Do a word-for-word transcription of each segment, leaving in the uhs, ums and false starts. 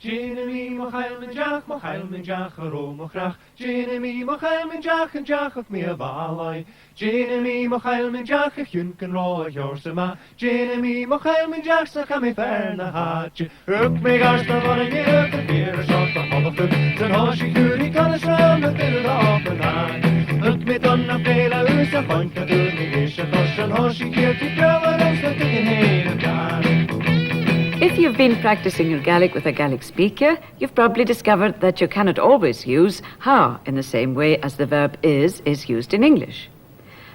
Dhèanaidh mi mo choill mun deach, mo choill mun deach, a rò mo chreach. Dhèanaidh mi mo choill mun deach, an deach mi a' bhàlaidh. Dhèanaidh mi mo choill mun deach, a chionn gun robh a sheòrsa math. Dhèanaidh mi mo choill mun deach, 's cha bhi fear na h-àite. Thug mi gàirdean bhon an eagal, fìor a short a tholachd. San thòisich cuiridh conas ram na duine open hand. Thug mi don na féile us a choin na dúin is a chos an thòisich iad ag breabadh ram sna duine héin a' gàirdean. If you've been practicing your Gaelic with a Gaelic speaker, you've probably discovered that you cannot always use tha in the same way as the verb is is used in English.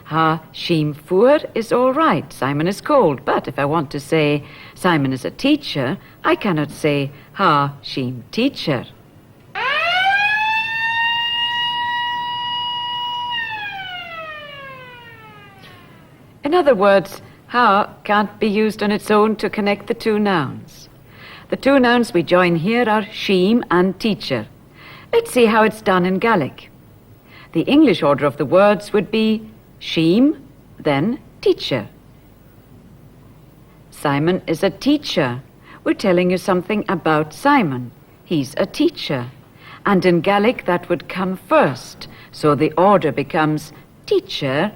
Tha Sìm fuar is all right, Simon is cold, but if I want to say Simon is a teacher, I cannot say tha Sìm tidsear. In other words, tha can't be used on its own to connect the two nouns. The two nouns we join here are Sìm and tidsear. Let's see how it's done in Gaelic. The English order of the words would be Sìm, then tidsear. Simon is a teacher. We're telling you something about Simon. He's a teacher. And in Gaelic that would come first, so the order becomes tidsear,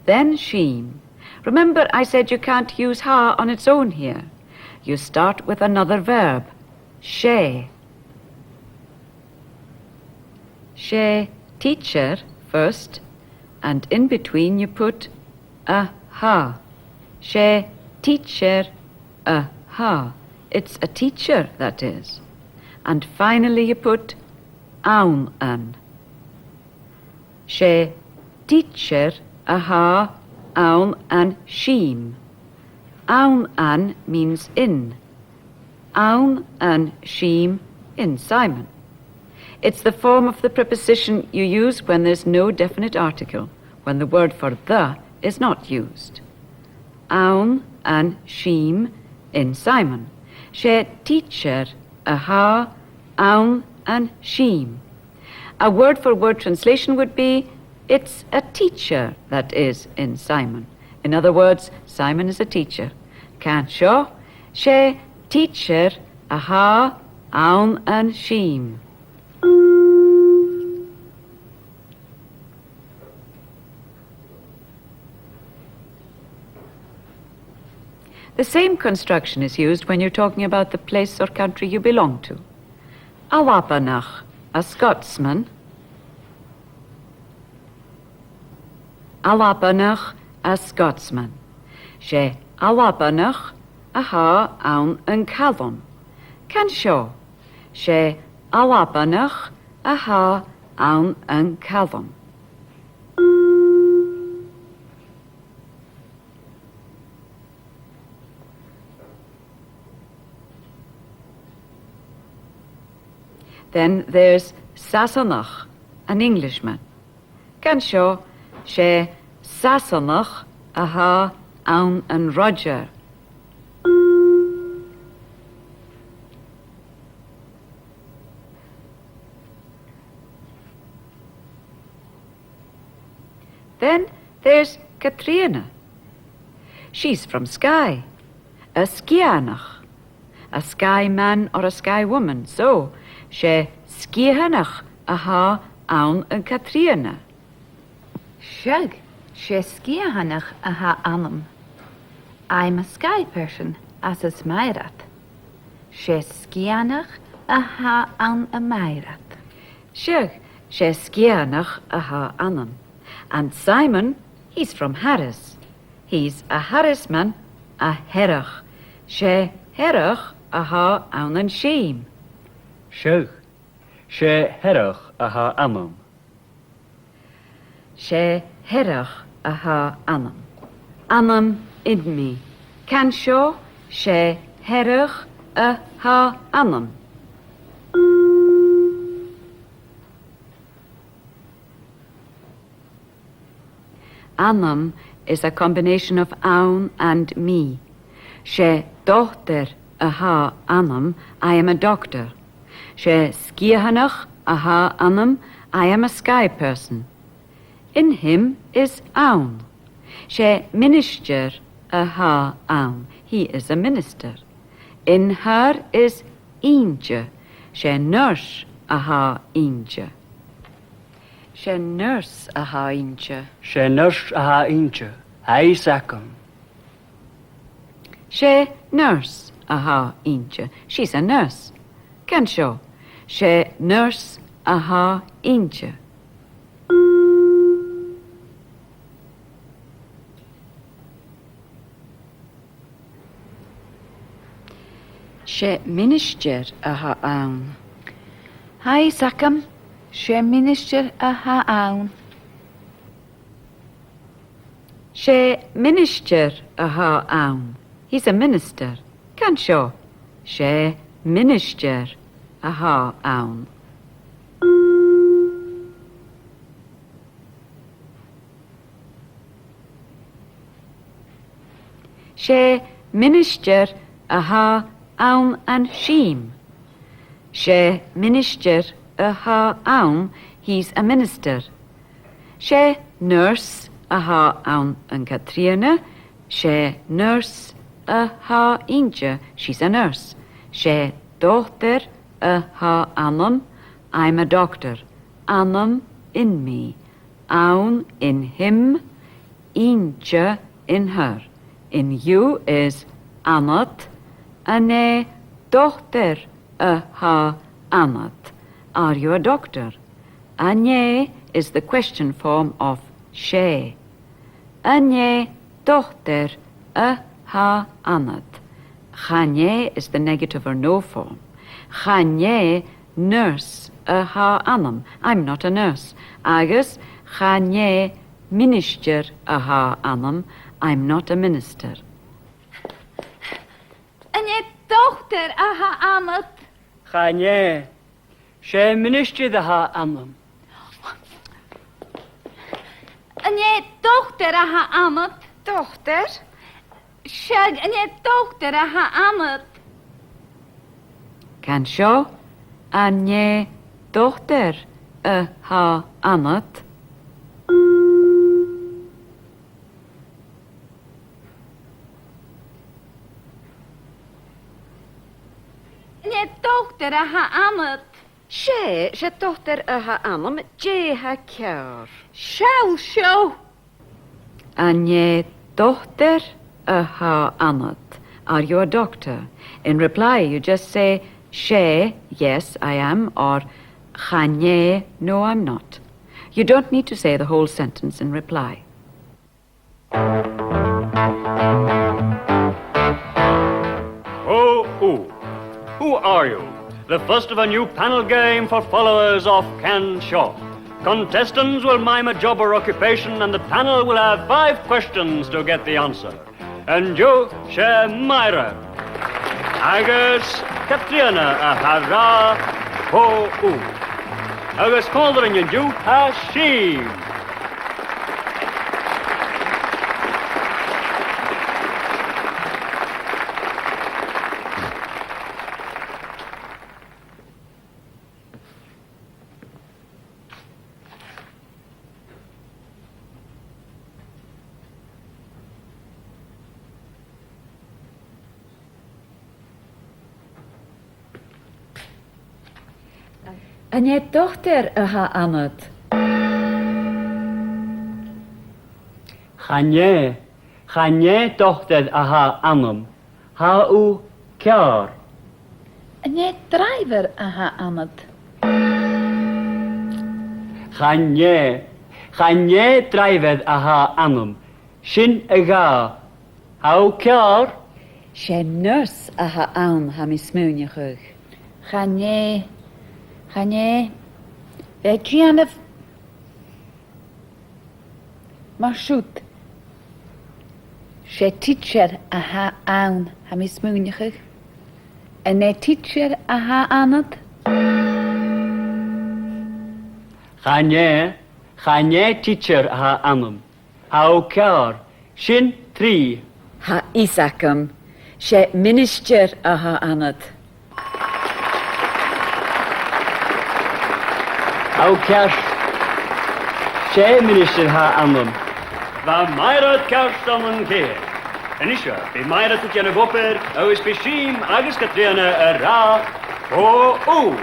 then Sìm. Remember I said you can't use tha on its own here. You start with another verb, 's e. 'S e tidsear first, and in between you put a tha. 'S e tidsear a tha. It's a teacher, that is. And finally you put ann an. 'S e tidsear a tha ann an Sìm. Ann an means in. Ann an Sìm, in Simon. It's the form of the preposition you use when there's no definite article, when the word for the is not used. Ann an Sìm, in Simon. 'S e tidsear a tha ann an Sìm. A word-for-word translation would be, it's a teacher that is in Simon. In other words, Simon is a teacher. Can seo, 's e tidsear a tha ann an Sìm. The same construction is used when you're talking about the place or country you belong to. Albannach, a Scotsman. Albannach, a Scotsman. 'S e Albannach a tha ann an Calum. Can seo, 's e Albannach a tha ann an Calum. Then there's Sasannach, an Englishman. Can seo, 's e Sasannach a tha ann an Roger. Then there's Catrìona. She's from Skye. A Sgitheanach. A Skye man or a Skye woman. So, 's e Sgitheanach a tha ann an Catrìona. Seadh, 's e Sgitheanach a tha annam. I'm a Skye person, as is Mairead. 'S e Sgitheanach a tha ann am Mairead. Seadh, 's e Sgitheanach a tha annam. And Simon, he's from Harris. He's a Harrisman, a Hearach. 'S e Hearach a tha ann an Sìm. Seadh, 's e Hearach a tha annam. 'S e Hearach a tha annam. Annam in me. Can seo, 's e Hearach a tha annam. Annam is a combination of ann and me. 'S e dotair a tha annam, I am a doctor. 'S e Sgitheanach a tha annam, I am a Skye person. In him is ann. 'S e ministear a tha ann, he is a minister. In her is 'S e nurse a tha innte. 'S e nurse a tha innte. 'S e nurse a tha innte. Tha fhios agam. 'S e nurse a tha innte. She's a nurse. Can seo. 'S e nurse a tha innte. 'S e ministear a th' ann. Tha fhios agam, 's e ministear a th' ann. 'S e ministear a th' ann. He's a minister. Can seo. 'S e ministear a th' ann. 'S e ministear a th' ann an Sìm. 'S e ministear a th' ann, he's a minister. 'S e nurse a th' ann an Catrìona, 's e nurse a th' innte, she's a nurse. 'S e dotair a th' annam, I'm a doctor. Annam, in me. Ann, in him. Innte, in her. In you is annad. An e dotair a th' annad? Are you a doctor? An e is the question form of 's e. An e dotair a th' annad? Chan e is the negative or no form. Chan e nurse a th' annam. I'm not a nurse. Agus chan e ministear a th' annam. I'm not a minister. An e dotair a th' annad? Chan e. 'S e ministear a th' annam. An e dotair a th' annad? Dotair? Seadh, an e dotair a th' annad? Can seo. An e dotair a th' annad? An e dotair a th' annad? 'S e, 's e dotair a th' annam. Dè tha ceàrr? Seall seo. An e dotair a th' annad? Are you a doctor? In reply, you just say, 's e, yes, I am, or chan e, no, I'm not. You don't need to say the whole sentence in reply. Ho, ooh. Who are you? The first of a new panel game for followers of Can Seo. Contestants will mime a job or occupation, and the panel will have five questions to get the answer. An-diugh, 's e Mairead agus Catrìona a tha ag ràdh ho, ooh. Agus còmhla rinn an-diugh tha Sìm. An e dotair a th' annad? Chan e, chan e dotair a th' annam. Tha thu ceàrr. An e dràibhear a th' annad? Chan e, chan e dràibhear a th' annam. Sin a dhà. Tha thu ceàrr. 'S e nurse a th' ann, tha mi a' smaoineachadh. Chan e, chan e. Bidh e a' dèanamh mar siud. 'S e tidsear a th' ann, tha mi a' smaoineachadh. An e tidsear a th' annad? Chan e, chan e tidsear a th' annam. Tha thu ceàrr. Sin trì. Tha fhios agam. 'S e ministear a th' annad. Tha thu ceart. 'S e ministear a th' annam. Bha Mairead ceart ann an ceudna. A-nise, bidh Mairead a' dèanamh obair agus bidh Sìm agus Catrìona ag ràdh Ò, ò!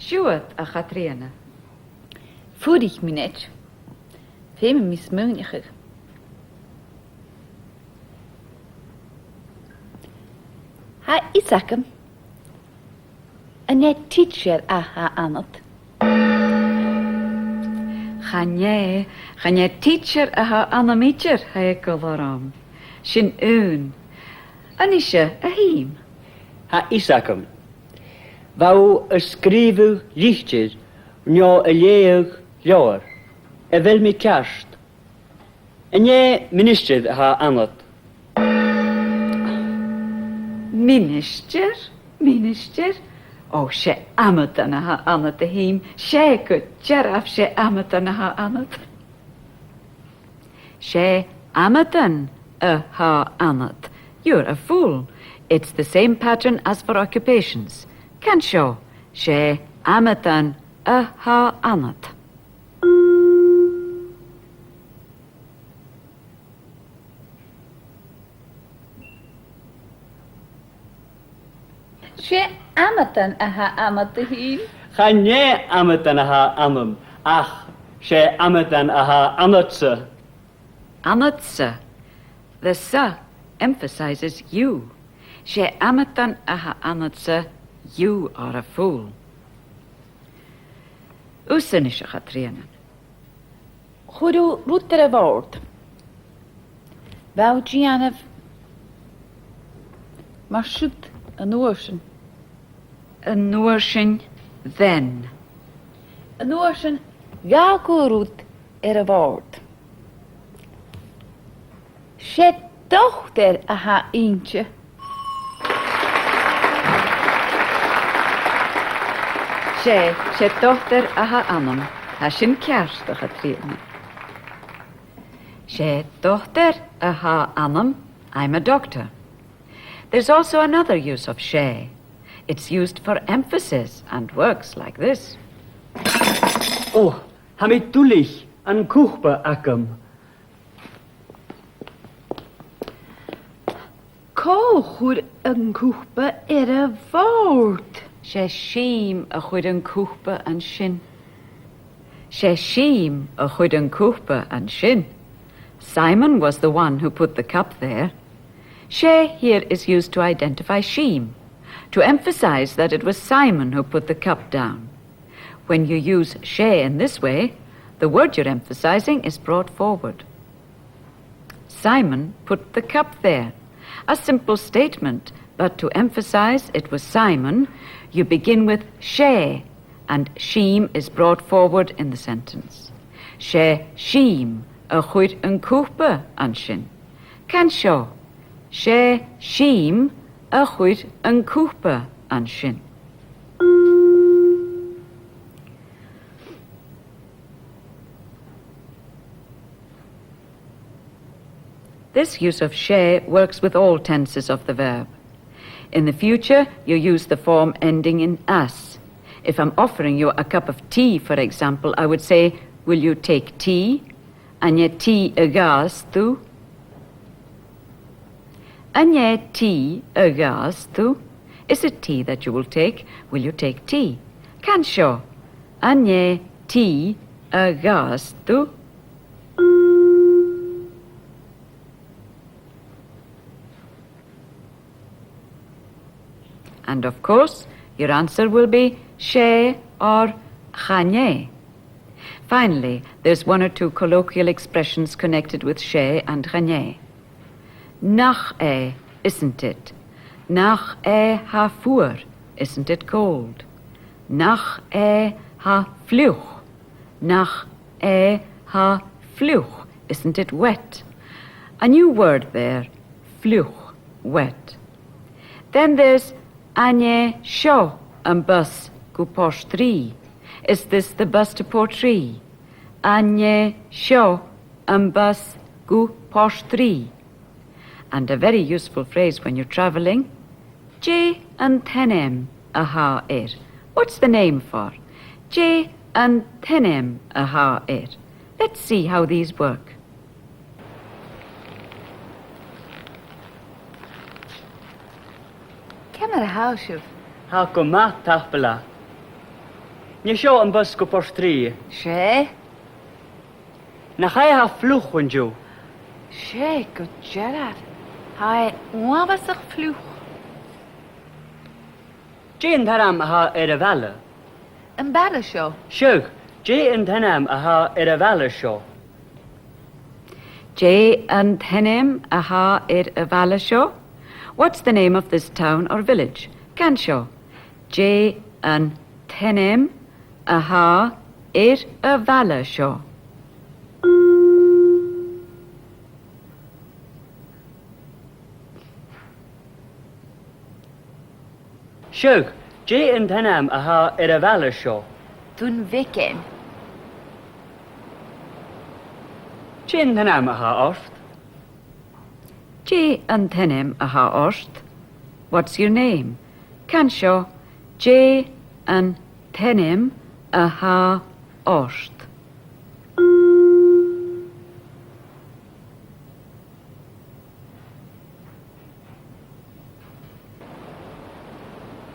Siuthad, a Chatrìona. Fuirich mionaid. Feumaidh mi smaoineachadh. Tha fhios agam. An e tidsear a th' annad? Chan e, chan e tidsear a th' annam idir, tha eagal orm. Sin aon. A-nise, a Shìm. Tha fhios agam. Bha thu a' sgrìobhadh litir no a' leughadh leabhar. A bheil mi ceart? An e ministear a th' annad? Ministear? Ministear? Ò, 's e amadan a th' annad, a Shìm. 'S e gu dearbh, 's e amadan a th' annad. 'S e amadan a th' annad. You're a fool. It's the same pattern as for occupations. Can seo. 'S e amadan a th' annad. 'S e amadan a th' annad, a Shìm. Chan e amadan a th' annam, ach 's e amadan a th' annadsa. Annadsa. The sa emphasizes you. 'S e amadan a th' annadsa, you are a fool. Thusa a-nis, a Chatrìona. Chuir thu rud air a' bhòrd. Bha thu a' dèanamh mar siud an uair sin. An uair sin, then. An uair sin, ghabh thu rud air a' bhòrd. 'S e dotair a th' innte. 'S e, 's e dotair a th' annam. Tha sin ceart, a Chatrìona. 'S e dotair a th' annam, I'm a doctor. There's also another use of 's e. It's used for emphasis and works like this. Ò, tha mi duilich, an cupa agam. Cò chuir an cupa air a' bhòrd? 'S e Sìm a chuir an cupa an sin. 'S e Sìm a chuir an cupa an sin. Simon was the one who put the cup there. 'S e here is used to identify Sìm, to emphasize that it was Simon who put the cup down. When you use 's e in this way, the word you're emphasizing is brought forward. Simon put the cup there. A simple statement, but to emphasize it was Simon, you begin with 's e, and Sìm is brought forward in the sentence. 'S e Sìm a chuir an cupa an sin. Can seo. 'S e Sìm a chuir an cupa an sin. This use of 's e works with all tenses of the verb. In the future, you use the form ending in as. If I'm offering you a cup of tea, for example, I would say, "Will you take tea?" An e tì a ghabhas tu? An e tì a ghabhas tu? Is it tea that you will take? Will you take tea? Can seo. An e tì a ghabhas tu? And of course, your answer will be 's e or chan e. Finally, there's one or two colloquial expressions connected with 's e and chan e. Nach e, isn't it? Nach e tha fuar, isn't it cold? Nach e tha fliuch, nach e tha fliuch, isn't it wet? A new word there, fliuch, wet. Then there's an e seo am bus gu Port Rìgh? Is this the bus to Portree? An e seo am bus gu Port Rìgh? And a very useful phrase when you're travelling. Dè an t-ainm a th' air? What's the name for? Dè an t-ainm a th' air? Let's see how these work. Ciamar a tha sibh? Tha gu math, tapadh leat. An e seo am bus gu Port Rìgh? 'S e. Nach e a tha fliuch an-diugh? 'S e, gu dearbh. Tha e uabhasach fliuch. Dè an t-ainm a th' air a' bhaile? Am baile seo? Seadh, dè an t-ainm a th' air a' bhaile seo? Dè an t-ainm a th' air a' bhaile seo? What's the name of this town or village? Can seo. Dè an t-ainm a th' air a' bhaile seo? Seadh, dè an t-ainm a th' air a' bhaile seo? Dùn Bheagain. Dè an t-ainm a th' ort? Dè an t-ainm a th' ort? What's your name? Can seo. Dè an t-ainm a th' ort?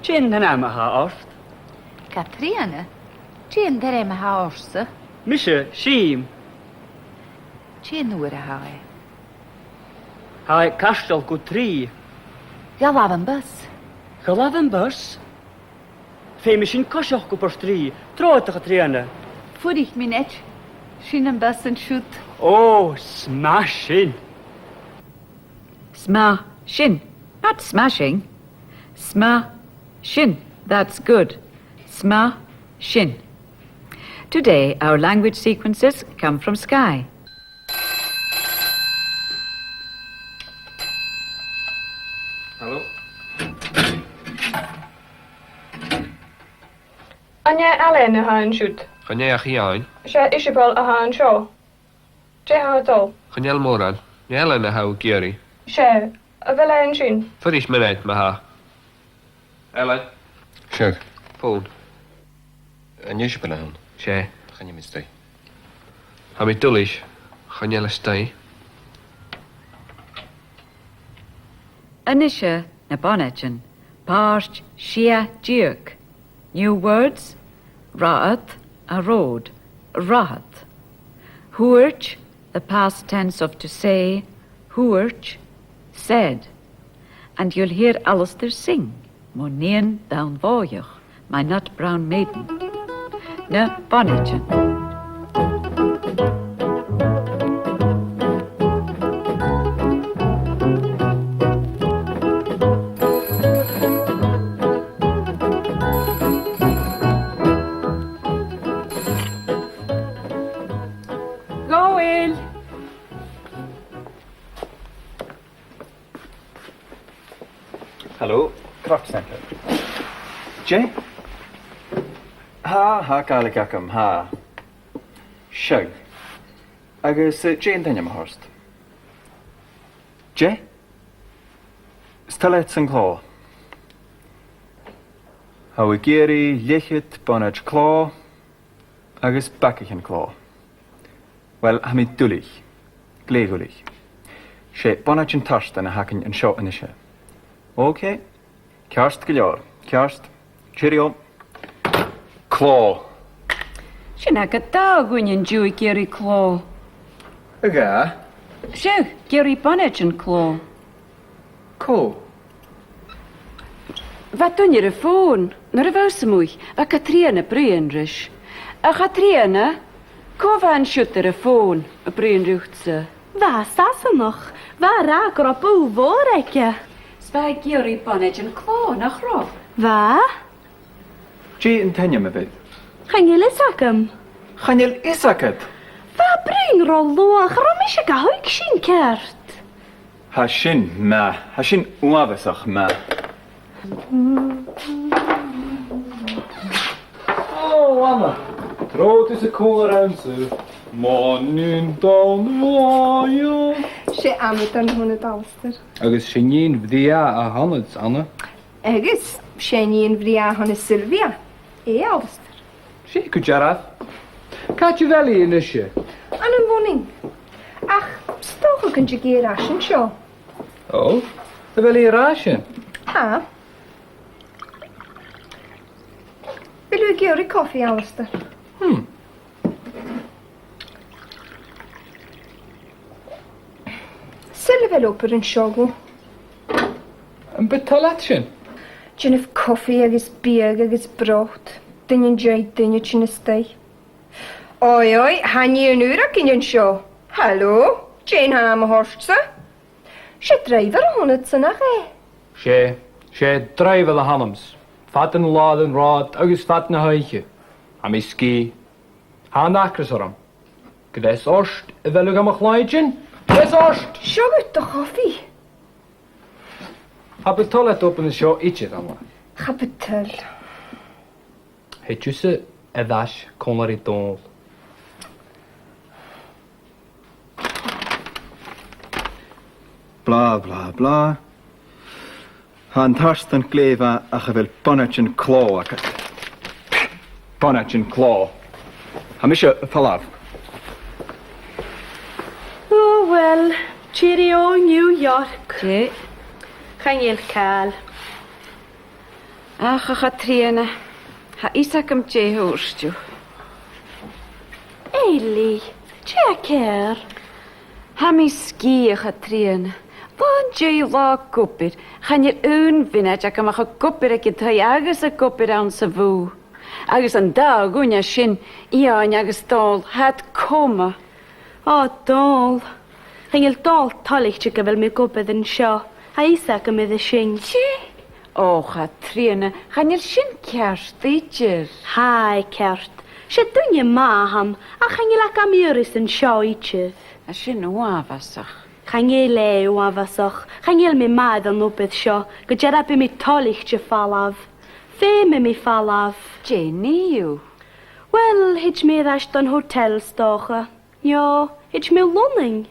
Dè an t-ainm a th' ort? Catrìona. Dè an t-ainm a th' ortsa? Mise, Sìm. Dè an uair a tha e? Tha e cairteal gu trì. Dh'fhalbh am bus. Dh'fhalbh am bus? Feumaidh sinn coiseachd gu Port Rìgh. Trobhad, a Chatrìona. Fuirich mionaid. Sin am bus an siud. Ò, 's math sin. 'S math sin. Not smashing. 'S math sin. That's good. 'S math sin. Today, our language sequences come from Skye. Hallo? An e Ailean a th' ann an siud? Chan e ach Iain. 'S e Iseabail a th' ann an seo. Dè tha a' dol? Chan eil mòran. An e Ailean a tha thu ag iarraidh? 'S e, a bheil e an sin? Fuirich mionaid, ma-thà. Ailean. Sure. Fòn. An e Iseabail a th' ann? 'S e. Chan eil mi a-staigh. Tha mi duilich. Chan eil a-staigh. A-nise na bonaidean, pàirt sia deug. New words: rathad, a road, rathad. Thuirt, the past tense of to say, thuirt, said. And you'll hear Alasdair sing, Mo Nighean Donn Bhòidheach, My Nut Brown Maiden. Na bonaidean. Dhà fhichead. Hallo, Croft Centre. Dè? Tha, tha Gàidhlig agam, tha. Seadh. Agus, eh, dè an t-ainm a th' ort? Dè? 'S toil leat an clò. Tha thu ag iarraidh leth-cheud bonaid clò agus bagaichean clò. Uill, tha mi duilich. Glè dhuilich. 'S e bonaidean tartain a th' againn an seo a-nise. Ok. Ceart gu leòr. Ceart. Cheerio. Clò. Sin agad dà dhuine an-diugh ag iarraidh clò. A dhà? Seadh, ag iarraidh bonaidean clò. Cò? Bha duine air a' fòn nuair a bha thusa a-muigh, bha Catrìona a' bruidhinn ris. A Chatrìona, cò bha an siud air a' fòn a' bruidhinn riutsa? Bha Sasanach, bha e ag ràdh gu robh bùth mhòr aige. 'S bha e ag iarraidh bonaidean clò, nach robh? Bha. Dè an t-ainm a bh' air? Chan eil fhios agam. Chan eil fhios agad? Bha e a' bruidhinn ro luath, cha robh mise ga thuigsinn ceart. Tha sin math, tha sin uabhasach math. Anna, trobhad thusa còmhla rium-sa. Mòran taing, a ghaoil. 'S e amadan a th' annad, Alasdair. Agus 's e nighean brèagha a th' annad, Anna. Agus 's e nighean brèagha a th' ann an Sylvia, eh, Alasdair? 'S e gu dearbh. Càit a bheil i a-nise? Ann am Lunnainn. Ach 's dòcha gun tig i air ais an seo. Ò, a bheil i air ais? Tha. A bheil thu ag iarraidh cofaidh, Alasdair? Hmm. Saoil a bheil obair an seo dhut? Am bu toil leat sin? Dèanamh cofaidh agus biadh agus brot. Duine an dèidh duine a' tighinn a-staigh. Oi, oi, tha nighean ùr againn an seo. Halò, dè an t-ainm a th' ortsa? 'S e dràibhear a th' annadsa, nach e? 'S e, 's e dràibhear a th' annamsa. Fad an latha air an rathad agus fad na h-oidhche. Tha mi sgìth. Tha an t-acras orm. Greas ort, a bheil thu gam chlàideann? Greas ort! Seo agad do chofaidh. Cha bu toil leat obair an seo idir, Anna. Cha bu toil. Thèid thusa air ais còmhla ri Dòmhnall. Blah, blah, blah. Tha an tartan glè mhath ach a bheil bonaidean clò agad. Bonaidean clò. Tha mise a' falbh. O, uill, cheerio, New York. Dè? Chan eil càil. Ach, a Chatrìona, tha fhios agam dè thuirt thu. Eilidh, dè tha ceàrr? Tha mi sgìth, a Chatrìona. Latha an dèidh latha ag obair, chan eil aon mhionaid agam ach ag obair aig an taigh agus ag obair anns a' bhùth. Agus an dà dhuine sin, Iain agus Dòmhnall, tha iad coma. Ò, Dòmhnall. Chan eil Dòmhnall toilichte gu bheil mi ag obair an seo. Tha fhios agam air sin. Dè? Ò, a Chatrìona, chan eil sin ceart idir. Tha e ceart. 'S e duine math a th' ann, ach chan eil agam iarraidh san seo idir. Tha sin uabhasach. Chan eil e uabhasach. Chan eil mi math air an obair seo. Gu dearbh bidh mi toilichte falbh. Feumaidh mi falbh. Dè nì thu? Uill, thèid mi air ais dhan hotel, 's dòcha. No thèid mi a Lunnainn.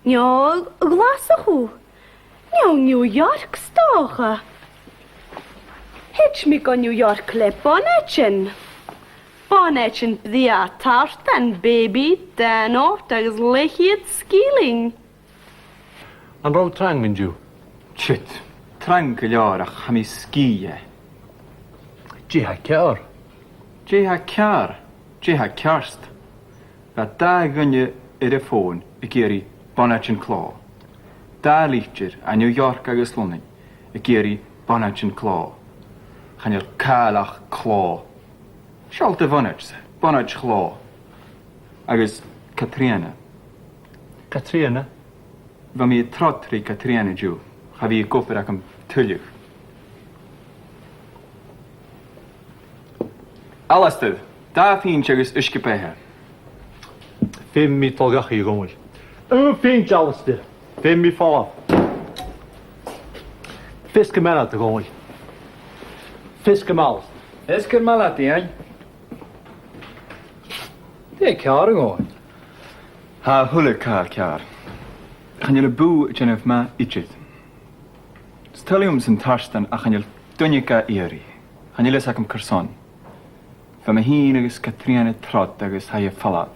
No Glaschu. No New York, 's dòcha. Thèid mi gu New York le bonaidean. Bonaidean brèagha tartan, baby, dàna-òsta agus leth-cheud sgillinn. An robh thu trang an-diugh? Siud, trang gu leòr ach tha mi sgìth. Dè tha ceàrr? Dè tha ceàrr? Dè tha ceart? Bha dà dhuine air a' fòn ag iarraidh bonaidean clò. Dà litir à New York agus Lunnainn ag iarraidh bonaidean clò. Chan eil càil ach clò. Seall do bhonaid-sa, bonaid chlò. Agus Catrìona. Catrìona? Bha mi a' trod ri Catrìona an-diugh. Cha bhi i ag obair agam tuilleadh. Alasdair, dà phinnt agus uisge-beatha. Feumaidh mi dol dhachaigh, a Dhòmhnaill. Aon phinnt, Alasdair. Feumaidh mi falbh. Feasgar math leat, a Dhòmhnaill. Feasgar math, Alasdair. Feasgar math leat, Iain. Dè tha ceàrr, a Dhòmhnaill? Tha a h-uile càil ceàrr. Chan eil am bùth a' dèanamh math idir. 'S toil leamsa an tartan ach chan eil duine ga iarraidh. Chan eil fhios agam carson. Bha mi fhìn agus Catrìona a' trod agus tha i a' falbh.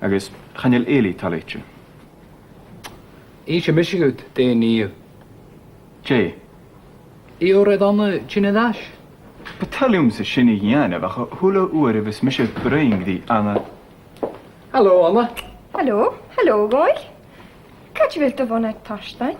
Agus chan eil Eilidh toilichte. Innsidh mise dhut dè nì thu. Dè? Iarr air Anna tighinn air ais. Bu toil leamsa sin a dhèanamh ach a h-uile uair a bhios mise a' bruidhinn ri Anna. Halò, Anna. Halò, halò, a Dhòmhnaill. Càit a bheil do bhonaid tartain?